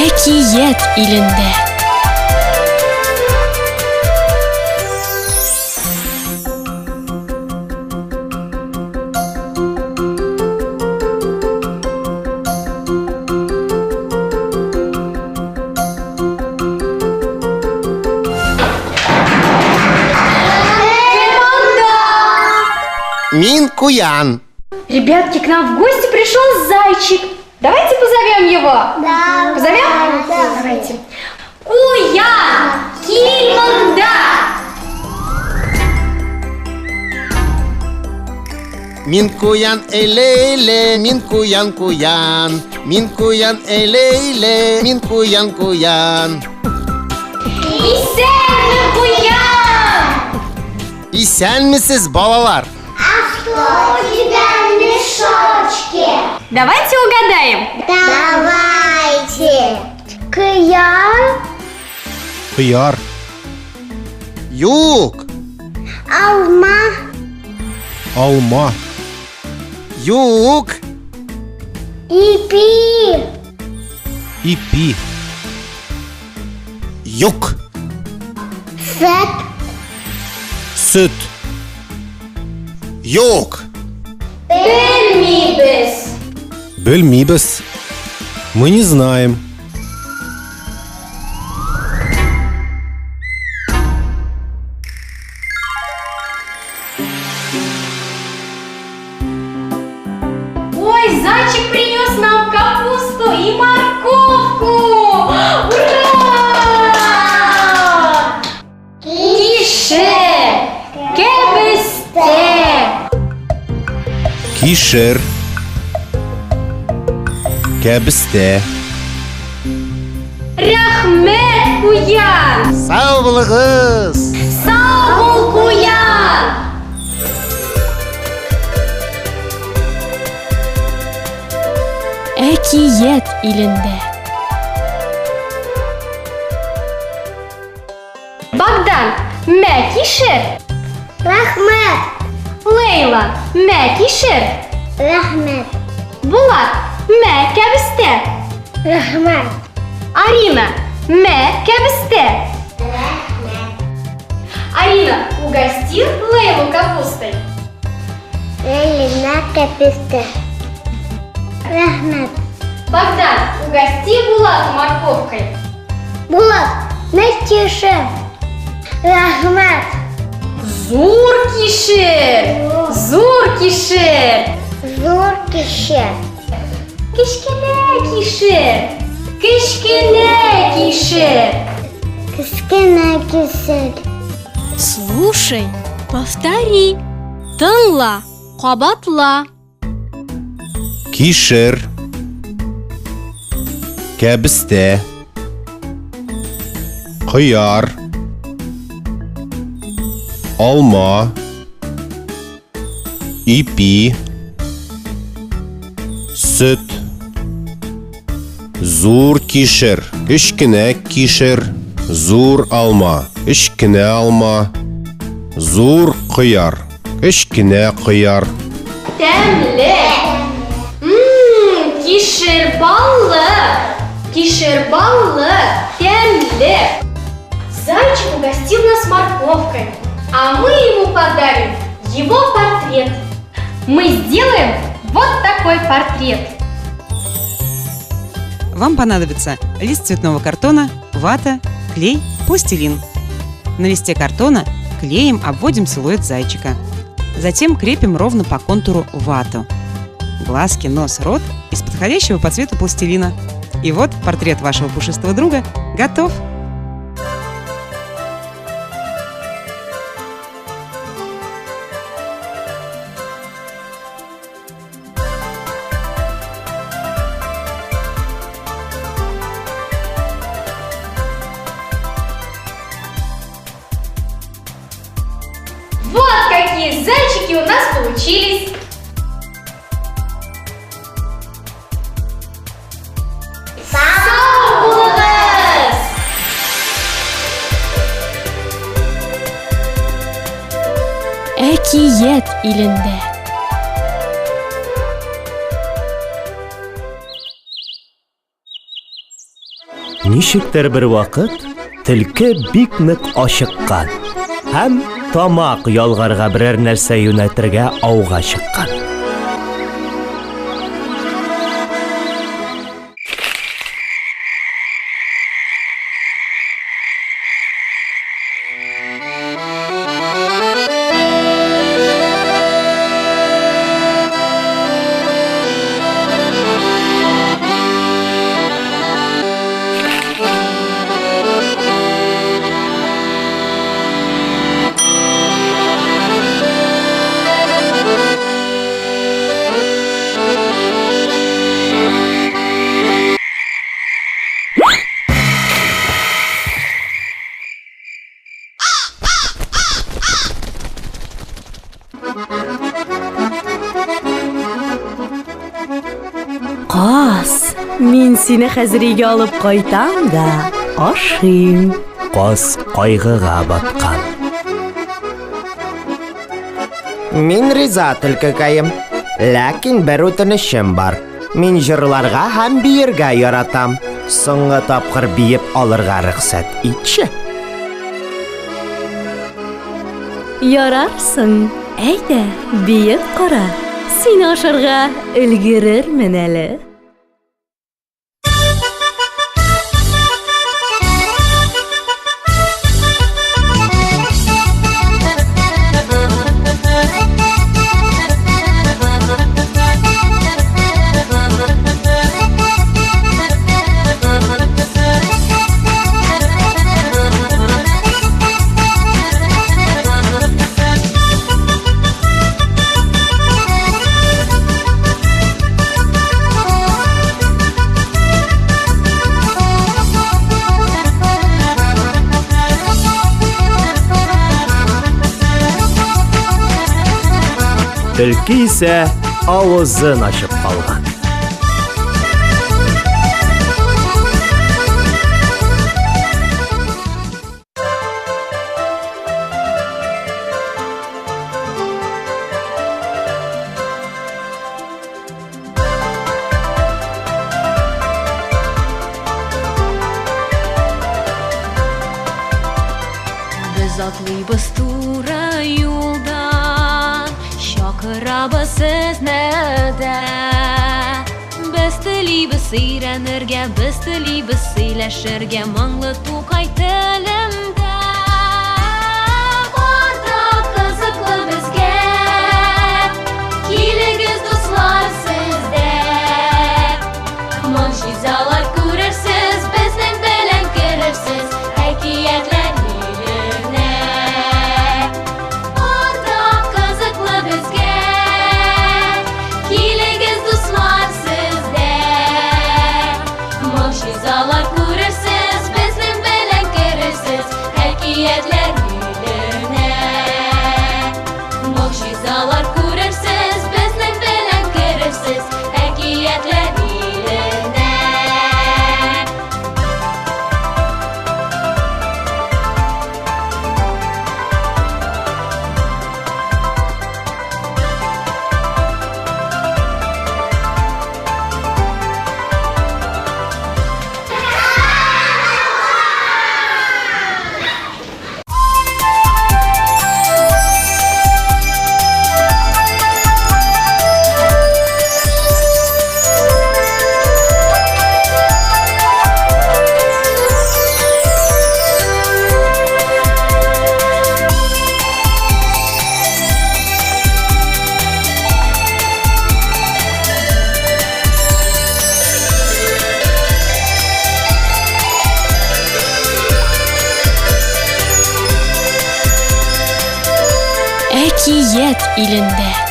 Әкият илендә. Мин куян. Ребятки, к нам в гости пришел зайчик. Давайте позовем его. Да. Позовем? Да. Давайте. Куян, кил монда. Мин куян эле-эле, мин куян куян. Мин куян эле-эле, мин куян куян. Исәнме, куян! Исәнмесез, балалар. А что у тебя в мешочке? Давайте угадаем. Давайте. Кыяр, Кыяр. Юк. алма, Алма. Юк. ипи, Ипи. Юк. сөт, Сөт. Юк. Белмибез. Белмибез. Мы не знаем. Ой, зайчик принес нам капусту и морковку! Ура! Кишер! Кәбестә! Кишер. Кәбестә. Рәхмәт, куян! Сау булыгыз. Сау бул, куян! Әкият илендә. Богдан, мә кишер! рәхмәт, Лейла, мә кишер! рәхмәт, Булат, мә кәбестә! рәхмәт, Арина, мә кәбестә! рәхмәт. Арина, угости Лейлу капустой. Ләйлә кәбестә. Рәхмәт. Богдан, угости Булата морковкой. Булат, мә кишер. Рәхмәт. Зур кишер! Зур кишер! Зур кишер. Кечкенә кишер! Кечкенә кишер! Кечкенә кишер. Слушай, повтори. Тыңла, кабатла. Кишер. Кәбестә. Кыяр. Алма. Ипи. Сөт. Зур кишер, кечкенә кишер, зур алма, кечкенә алма, зур кыяр, кечкенә кыяр. Тәмле! Ммм, кишер баллы! Кишер баллы! Тәмле! Зайчик угостил нас морковкой, а мы ему подарим его портрет. Мы сделаем вот такой портрет. Вам понадобится лист цветного картона, вата, клей, пластилин. На листе картона клеем обводим силуэт зайчика. Затем крепим ровно по контуру вату. Глазки, нос, рот из подходящего по цвету пластилина. И вот портрет вашего пушистого друга готов. Вот какие зайчики у нас получились! Сау булыгыз! Әкият илендә. Ничектер бер вакыт төлке бик нык ачыккан һәм тамак ялгарга берәр нәрсә юнәтергә ауга чыккан. Каз, мин сине хәзер өйгә алып кайтам да ашыйм. Каз кайгыга баткан. Мин риза, төлкекәем. Ләкин бер үтенечем бар. Мин җырларга һәм биергә яратам. Соңгы тапкыр биеп алырга рөхсәт итче. Ярарсың, әйдә, биеп кара. Сине ашарга өлгерермен әле. Төлке исә авызын ачып калган. Без атлыйбыз туры юлдан, чакырабыз сезне дә. Без телибез өйрәнергә, без телибез сөйләшергә моңлы Тукай телендә. Бар да кызыклы безгә, килегез, дуслар, сез дә. Могҗизалар күрерсез, безнең белән керерсез әкиятләр иленә. Бар да кызыклы безгә, килегез, дуслар, сез дә. Могҗизалар күрерсез, безнең белән керерсез әкиятләр иленә. Могҗизалар күрерсез, безнең белән керерсез әкиятләр иленә. Әкият илендә.